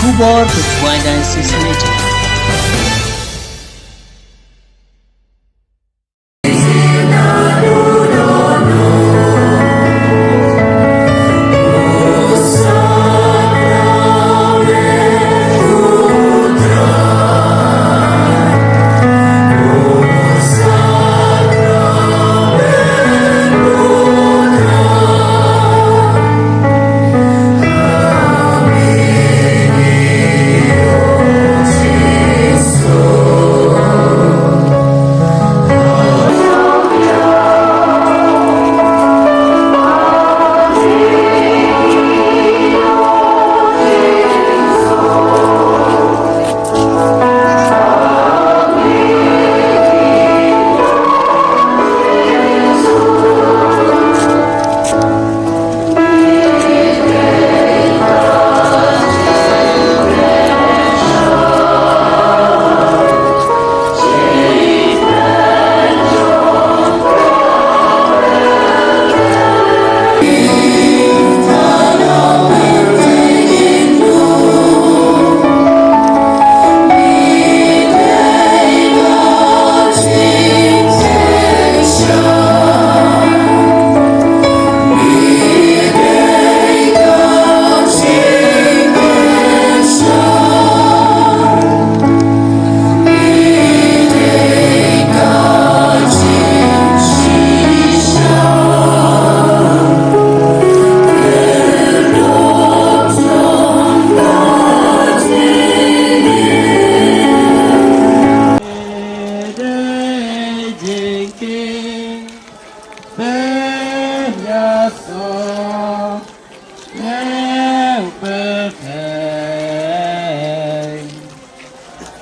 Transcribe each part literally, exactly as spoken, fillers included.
Khubor ka Khwai Diocese Radio.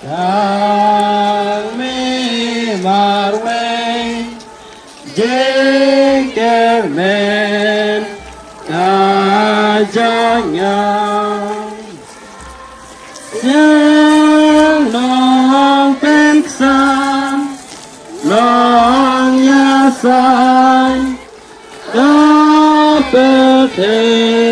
Tang me marwei, jingkyrmen ka jong nga. Siang Nongpynksan, Nongïasaid ka pyrthei.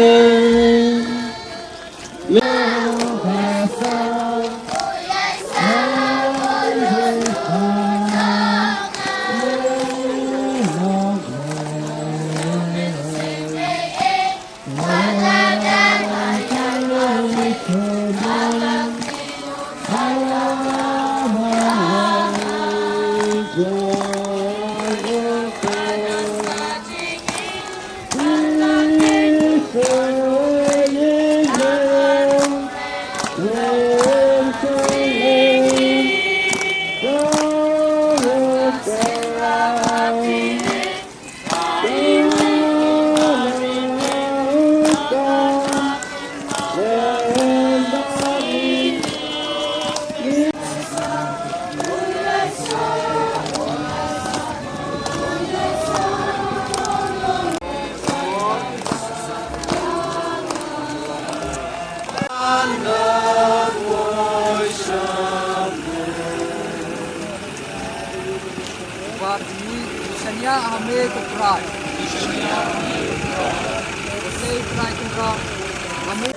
Ba i shania ha me ko Trai. Ko Trai ko ka. Ha me.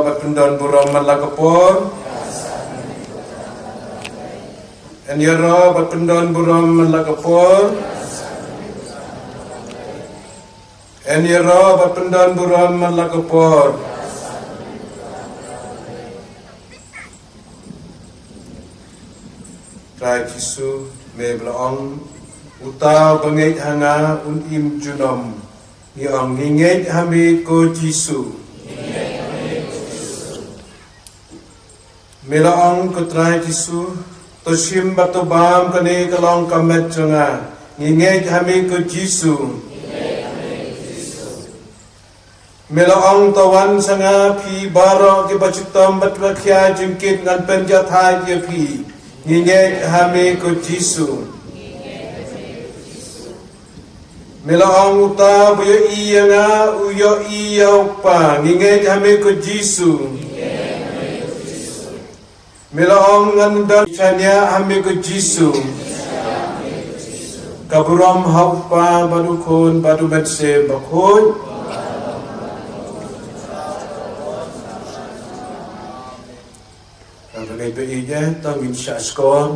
Bad pyndon burom man la ka por. Yn ïaroh bad pyndon burom man la ka por. Yn ïaroh bad pyndon burom man la ka por. Trai Jisu, me ba la ong, uta uba ngeit ha nga un im junom. Ngi ong, ngi ngeit ha me ko Jisu. Me la ong ko Trai Jisu, to shim bad to bam, kane ka long ka met jong nga. Ngi ngeit ha me ko Jisu. Me la ong, to wan sha nga phi baroh kiba shitom bad kiba khia jingkit, ngan pynjahthait ïa phi. Ngi ngeit ha me ko Jisu. Me la ong, uta uba ïohi ïa nga u ïohi ïa u Kpa. Ngi ngeit ha me ko Jisu. Me la ong, ngan don shaniah ha me ko Jisu. Ka burom ha u Kpa bad u Khun bad u Mynsiem Bakhuid. Ngan pynleit ba ïeit, to ngin shah shkor.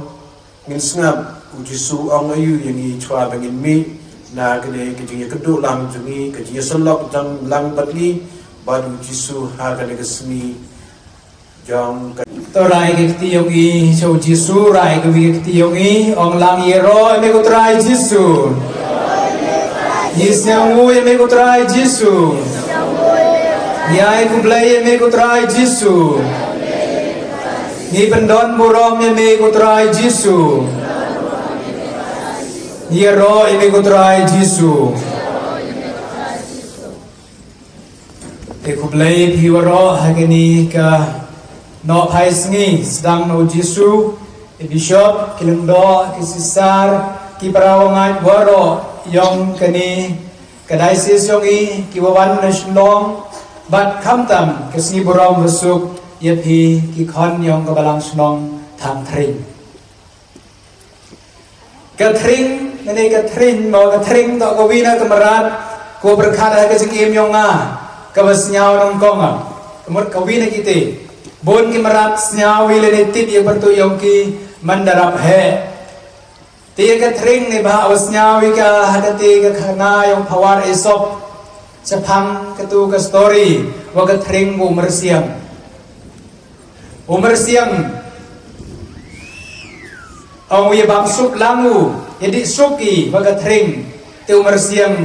Ngin sngap u Jisu ong aïu ïa ngi shwa ba ngin mih na kane ka jingïakynduh lang jong ngi, ka jingïasyllok jong lang bad ngi bad u Jisu ha kane ka sngi jong ka. To rai ka kti jong ngi sha u Jisu, rai ka wi ka kti jong ngi, ong lang, ïaroh ïa me ko Trai Jisu. Ngi sngewnguh ïa me ko Trai Jisu. Ngi ai khublei ïa me ko Trai Jisu. Ngi pyndon burom ïa me ko Trai Jisu. Ngi ïaroh ïa me ko Trai Jisu. Te khublei phi waroh ha kane ka nohphai sngi sdang na u Jisu, i Bishop, ki lyngdoh, ki Sisar, ki para wangait waroh jong kane ka diocese jong ngi, kiba wan na Shillong, bad khamtam ka sngi burom basuk ïa phi ki khon jong ka balang shnong Thangthring. Ka thring, nane ka thring, mo ka thring to ka wi na ka mrad, ko pyrkhat ha ka jingim jong nga, kaba sngew nyngkong, ka mut ka wi na kite. Bun ki mrad sngew ïa lane tip ïa pyrtuh ïong ki man da rap heh. Te ïa ka thring ne ba u sngew ïa ka ha kata ka khana ïong phawar Aesop. Shaphang katu ka story wa ka thring u myrsiang. U myrsiang, ong u ïa bam suk lang u, ïa dih suk i wa ka thring. Te u myrsiang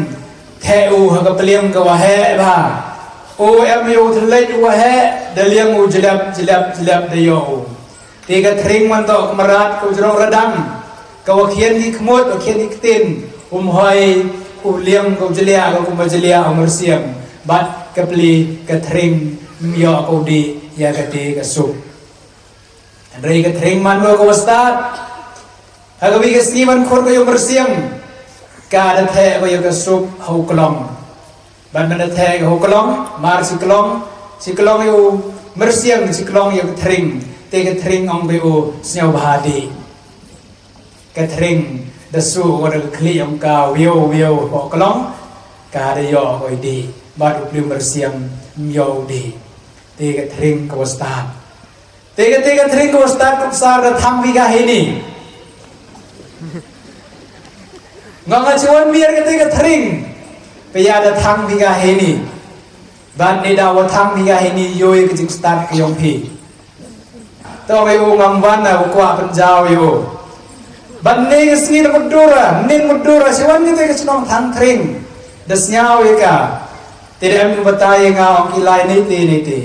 theh u ha ka pliang ka wa heh bha. U em ïa u thylliej u wa heh, da liang u jlep jlep jlep da ïoh u. Te ka thring man toh ka mrad ka u jrong radang, ka wa khian ki khmut, wa khian ki ktien, um hoi u liang ka u jliah, ka kumba jliah u myrsiang. Bad ka pli ka thring, ym ïoh ka u dih ïa kata ka suk. Hynrei ka thring man wa ka wa stad ha ka wi ka sngi man khur ka ïa u myrsiang, ka da theh ka ïa ka suk ha u klong. Bad man da theh ka ha u klong, mar shi klong, shi klong ïa u myrsiang, shi klong ïa ka thring. Te ka thring ong ka ïa u sngew bha dih. Ka thring da shu wa da ka khlieh ong ka wiaw wiaw ha u klong, ka da ïoh ka u dih. Bad u pli u myrsiang ym ïoh u dih. Te ka thring ka wa stad. Te ka, te ka thring ka wa stad, kum sar da thang bha hi ni. Nga nga chuan mier ka te ka thring. Pia da thang bha hi ni. Ban ni da wa thang bha hi ni, ïoh ïa ka jingstad ka ïong phi. To ka ïong ngam wan na u kwah pynjaw ïong. Ban ni ka sngi da mudura, ni mudura, chuan ka te ka chnong Thang Thring. Da sngew ïa ka. Te da em ka batai ïa nga ong ki lai ni te ni te.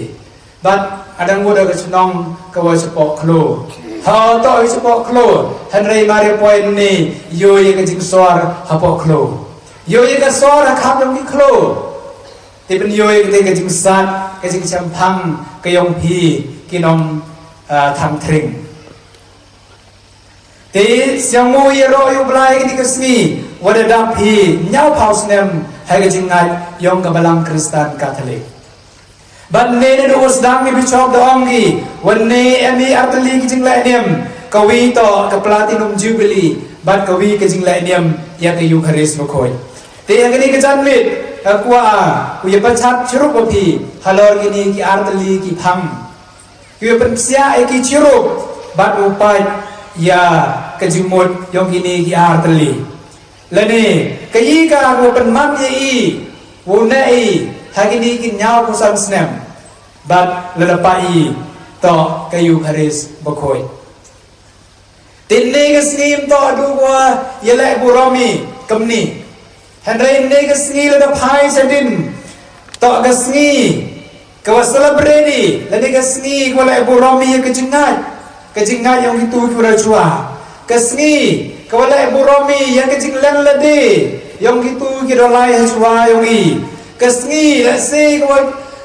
Bad hadang u da ka chnong ka wa chapoh khloo. Ha to i chapoh khloo. Hynrei mar ïa poi ni ïoh ïa ka jingsor hapoh khloo. Ïoh ïa ka sor ha kham ïong ki khloo. Te pynïoh ïa ka te ka jingsat, ka jingchemphang ka ïong phi ki nong, ah, Thang Thring. Te sngewbha ïaroh ïa u Blei kane ka sngi, wa da dap hi hynñiewphew snem ha ka jingngeit ïong ka Balang Khristan Katholik. Bad ne ne u sdang i Bishop da ong ki, wa ne em i artylli ki jingleh niam, ka wi to ka Platinum Jubilee, bad ka wi ka jingleh niam ïa ka Eucharist Bakhuid. Te ha kane ka janmiet, ka kwah u ïa pachat chirup wa phi halor kine ki artylli ki phang. Ki wa pynpsiah ïa ki chirup bad u pait ïa ka jingmut ïong kine ki artylli. Lane ka i ka wa pynman ïa i, wa u neh i ha kine ki hynñiewphew san snem. Bad lada pait i to ka Eucharist Bakhuid. Te ne ka sngi ym to adu wa ïa leh burom i kumne. Hynrei ne ka sngi lada phai sha dien, to ka sngi ka wa celebrate i, lane ka sngi ka wa leh burom i ïa ka jingngeit, ka jingngeit ïong kitu ki wa da shuwa. Ka sngi ka wa leh burom i ïa ka jinglen lade ïong kitu ki da lai ha shuwa ïong i. Ka sngi, let's say, ka wa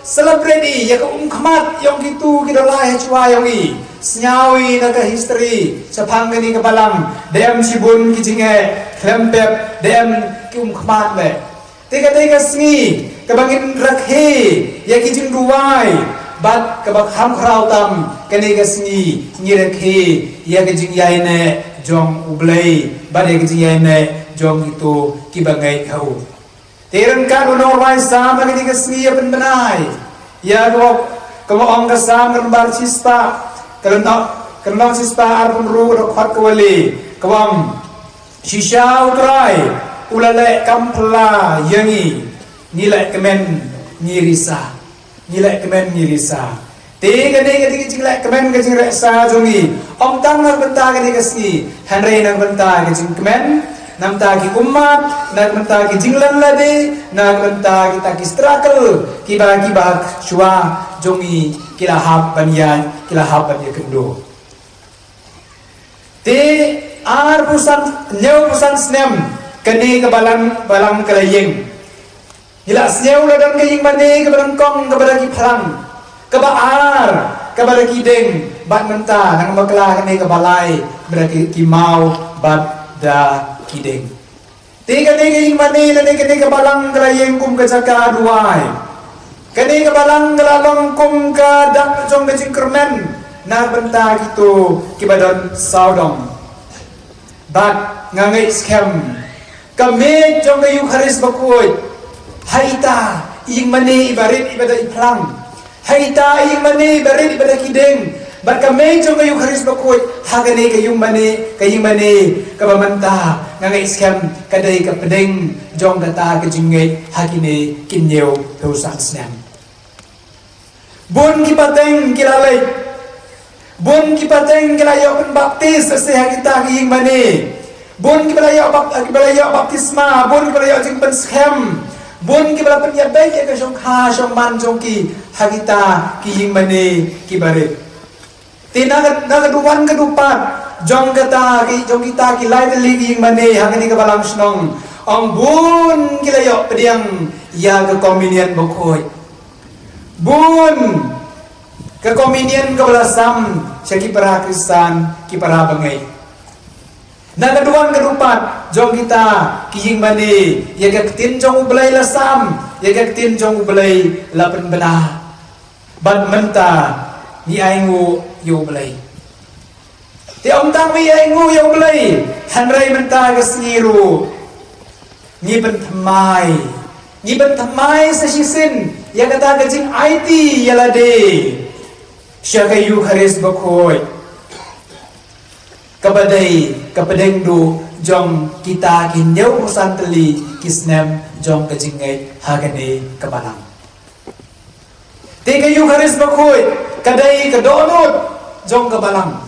celebrate i ïa ka umkhmat ïong kitu ki da lai ha shuwa ïong i. Sngew i na ka history shaphang kane ka balang, da em shibun ki jingeh khlem pep, da em ki umkhmat leh. Te ka te ka sngi ka ba ngin rakhe ïa ki jingduwai, bad ka ba kham khraw tam, kane ka sngi ngi rakhe ïa ka jingïaineh jong u Blei bad ïa ka jingïaineh jong kitu ki ba ngeit ha u. Te ryngkat u nongrwai Salm ha kane ka sngi ïa pynbna ïa ka wa, ka wa ong ka Salm ka lynnong shispah, ka lynnong, ka lynnong shispah arphew hynriew, ka dkhot ka wa le, ka wa ong, shisha u Trai u la leh kam phylla ïa ngi, ngi leh kmen ngi risa. Ngi leh kmen ngi risa. Te kane ka dei ka jingleh kmen ka jingrisa jong ngi. Ym tang na ka bynta kane ka sngi, hynrei na ka bynta ka jingkmen, na ka bynta ki ummat, na ka bynta ki jinglen lade, na ka bynta kita ki struggle kiba, kiba shuwa jong ngi ki la hap ban ïaid, ki la hap ban ïakynduh. Te arphew san, hynñiewphew san snem kane ka balang, balang ka la ïeng. Ngi la sngew la don ka ïing mane kaba nyngkong kaba da ki phlang, kaba ar kaba da ki dieng, bad mynta nang bakla kane kaba lai kaba da ki, ki maw bad da ki dieng. Te kane ka ïing mane lane kane ka balang ka la ïeng kum ka jaka duwai. Kane ka balang ka la long kum ka dak jong ka jingkyrmen na bynta kito kiba don sawdong. Bad nga ngeit skhem ka miej jong ka Eucharist Bakhuid ha ita i ïing mane iba rit iba da i phlang. Ha ita i ïingmane barit bad ha ki dieng, bad ka mei jong ka Eukharist bakhuid, ha kane ka ïingmane, ka ïingmane kaba mynta nga ngeit skhem ka dei ka pdeng jong kata ka jingngeit ha kine ki hynñiewphew san snem. Bun ki pateng ki la leit. Bun ki pateng ki la ïoh pynbaptis, sa shisha ha kita ki ïingmane. Bun kiba la ïoh bap-, kiba la ïoh baptisma, bun kiba la ïoh jingpynskhem. Bun kiba la pynïabeit ïa ka shongkha shongman jong ki ha kita ki ïingmane kiba rit. Te na ka, na ka duwan ka dupat jong kata ki, jong kita ki lai tylli ki ïingmane ha kane ka balang shnong, ong bun ki la ïoh pdiang ïa ka communion bakhuid. Bun ka communion kaba la sam sha ki para Khristan, ki para bangeit. Na ka duwan ka dupat jong kita ki ïingmane, ïa ka ktien jong U Blei la sam, ïa ka ktien jong U Blei la pynbna. Bad mynta ngi ainguh ïa U Blei. Te ym tang ngi ainguh ïa U Blei, hynrei mynta ka sngi ruh ngi pynthymmai, ngi pynthymmai sa shisien ïa kata ka jingaiti ïa lade sha ka Eukharist bakhuid, kaba dei ka pdeng duh jong kita ki hynñiewphew san tylli ki snem jong ka jingngeit ha kane ka balang. Te ka Eukharist bakhuid ka dei ka dohnud jong ka balang.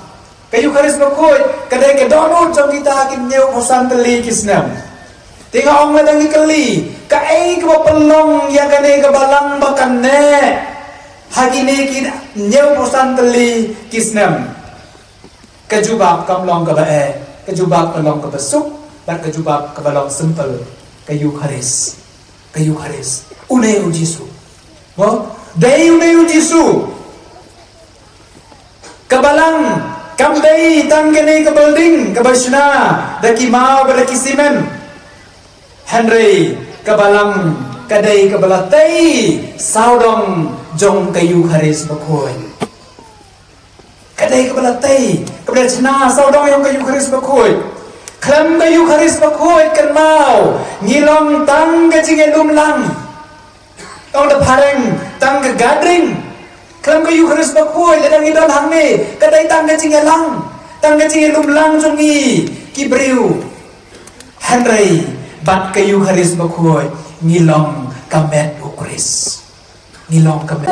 Ka Eukharist bakhuid ka dei ka dohnud jong kita ki hynñiewphew san tylli ki snem. Te nga ong lada ngi kylli, kaei kaba pynlong ïa kane ka balang ba kan neh ha kine ki hynñiewphew san tylli ki snem? Ka jubab kam long kaba eh, ka jubab ka long kaba suk, bad ka jubab kaba long simple, ka Eukharist. Ka Eukharist. Une U Jisu. Mo? Dei une U Jisu. Ka balang kam dei tang kane ka building kaba shna da ki maw bad da ki simen. Hynrei ka balang ka dei kaba la tei sawdong jong ka Eukharist bakhuid. Ka dei kaba la tei, kaba la shna sawdong jong ka Eukharist bakhuid. Khlem ka Eukharist bakhuid kynmaw, ngi long tang ka jingïalum lang. Tang da phareng, tang ka gathering. Khlem ka Eukharist bakhuid, lada ngi don hangne, ka dei tang ka jingïalang, tang ka jingïalum lang jong ngi ki briew. Hynrei bad ka Eukharist bakhuid, ngi long ka met U Khrist. Ngi long ka met.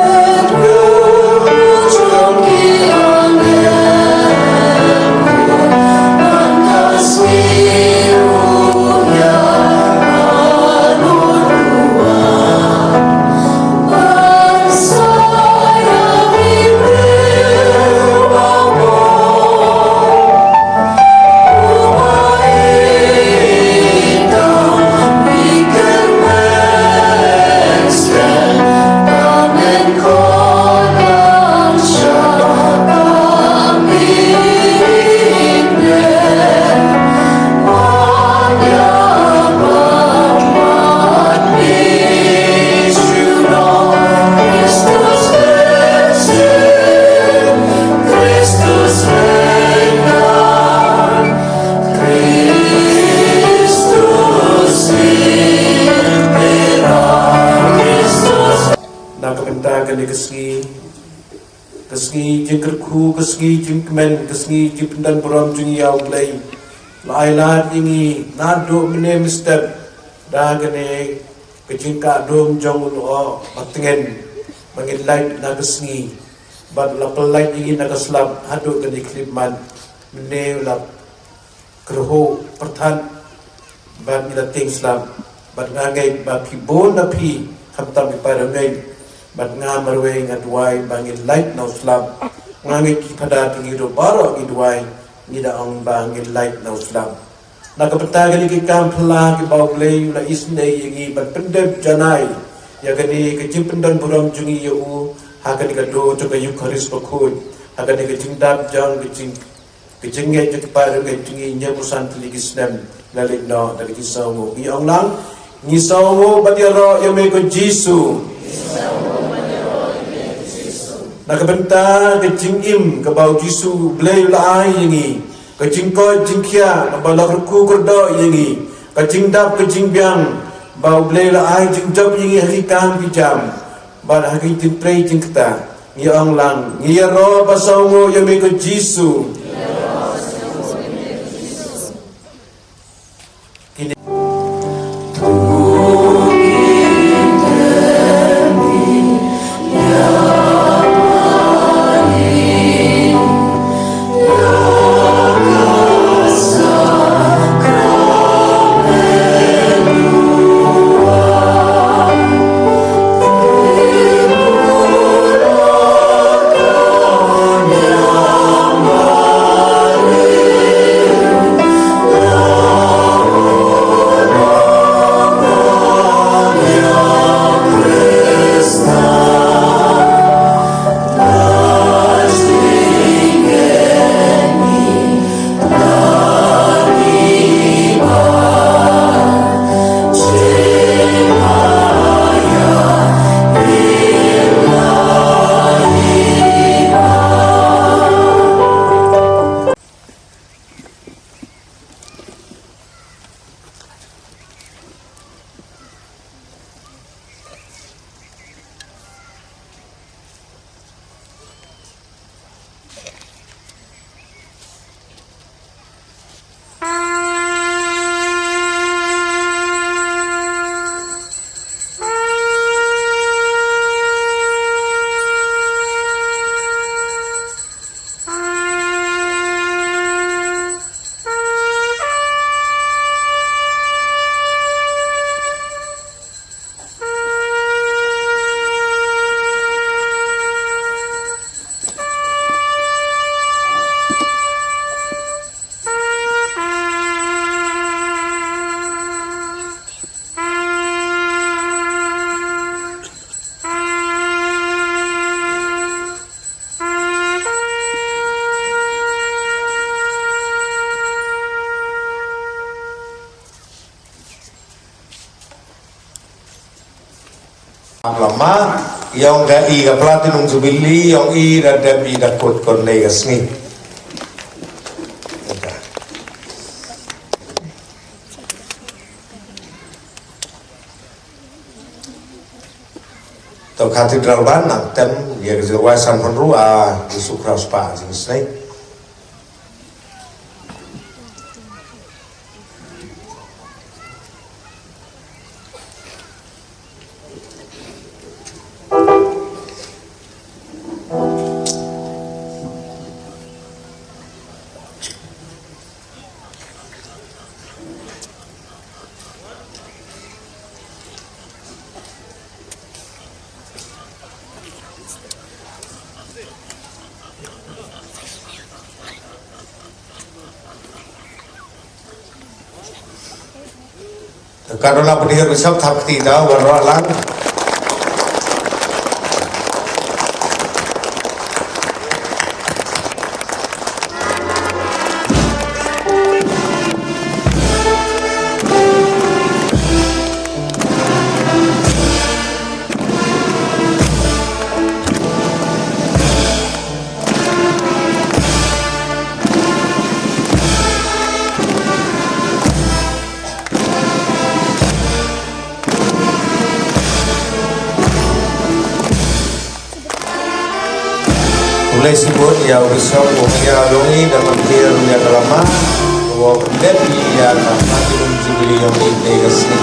Na ka bynta kane ka sngi, ka sngi jingkyrkhu, ka sngi jingkmen, ka sngi jingpyndonburom jong ngi ïa U Blei, la ai lad ïa ngi naduh mynne mynstep da kane ka jingkah dum jong u lyoh ba tngen, ba ngin lait na ka sngi, bad la pyllait ïa ngi na ka slap haduh kane ka khyllipmat. Mynne u la kyrhuh pyrthat, bad ngi la tieng slap, bad nga ngeit ba phi bun na phi, khamtam ki para ngeit, bad nga marwei nga duwai ba ngin lait na u slap. Nga ngeit ki phada jong ngi ruh baroh ngi duwai, ngi da ong ba ngin lait na u slap. Na ka bynta kane ki kam phylla kiba U Blei u la isynei ïa ngi ban pyndep janai ïa kane ka jingpyndonburom jong ngi ïa u, ha kane ka dur jong ka Eukharist bakhuid, ha kane ka jingdap jong ka jing Ka jingngeit jong ki para ngeit jong ngi hynñiewphew san tylli ki snem la leit noh da ka jingsngewnguh. Ngi ong lang, ngi sngewnguh bad ïaroh ïa me ko Jisu. Na ka bynta ka jingim kaba u Jisu Blei u la ai ïa ngi, ka jingkoit jingkhiah kaba la kyrkhu kyrdoh ïa ngi, ka jingdap ka jingbiang ba u Blei u la ai jingjop ïa ngi ha ki kam ki jam. Bad ha ki jingtrei jingktah ngi ong lang, ngi ïaroh bad sngewnguh ïa me ko Jisu. Lama ïong ka i ka platinum jubilee ïong i da dep i da kut kon nei ka sngi. To Cathedral ban nang tem ïa ka jingruwai san phew hynriew a Jisu Khrist ba jingsnei. Ka dola pynhiar bishop thap kti da wan rah lang. Ulei sibut ïa u bishop u ïa long i da pyntir ïa ka lama u dep ïa ka platinum jubilee ïong i te ka sngi.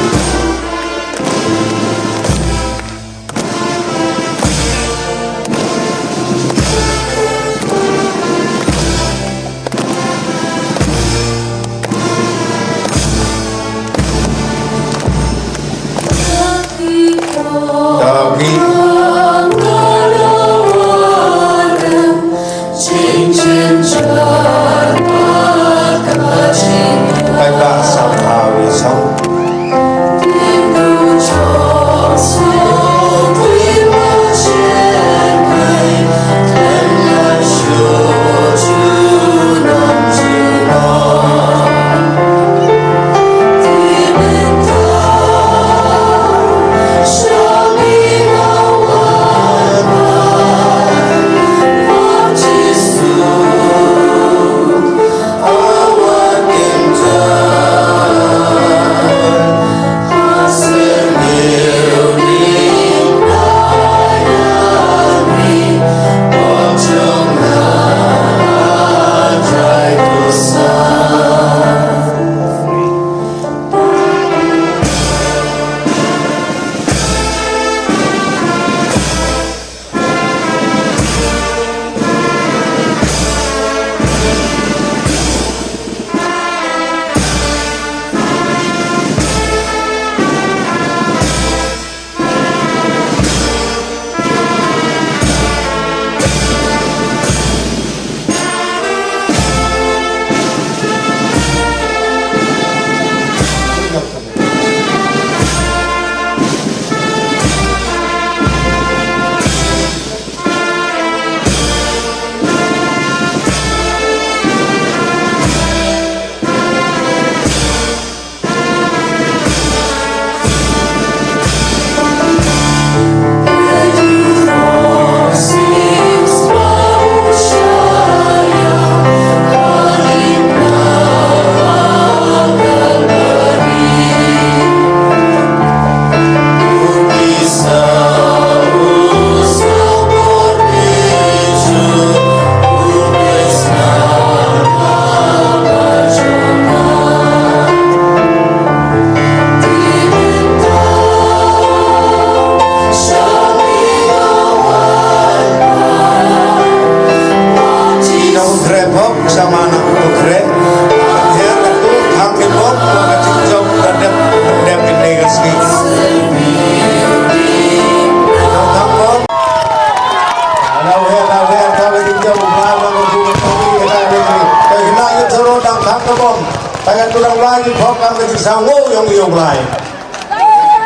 Blai ki khop kam ka jingsahnguh yong i u Blai.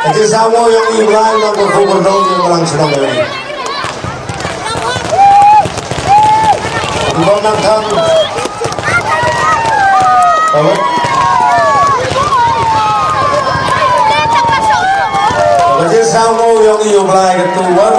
Ka jingsahnguh yong i u Blai nong ka khubor dong jong balang shnong yong i. Ki khop nang tham. Ka jingsahnguh yong i u Blai ka tu war.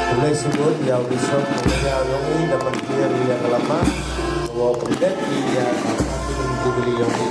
Khublei shibun ïa u Bishop, khublei ïa u yong i da ban pynïar ïa ka lama. Wa pyndet ïa ka party Jubilee yong i.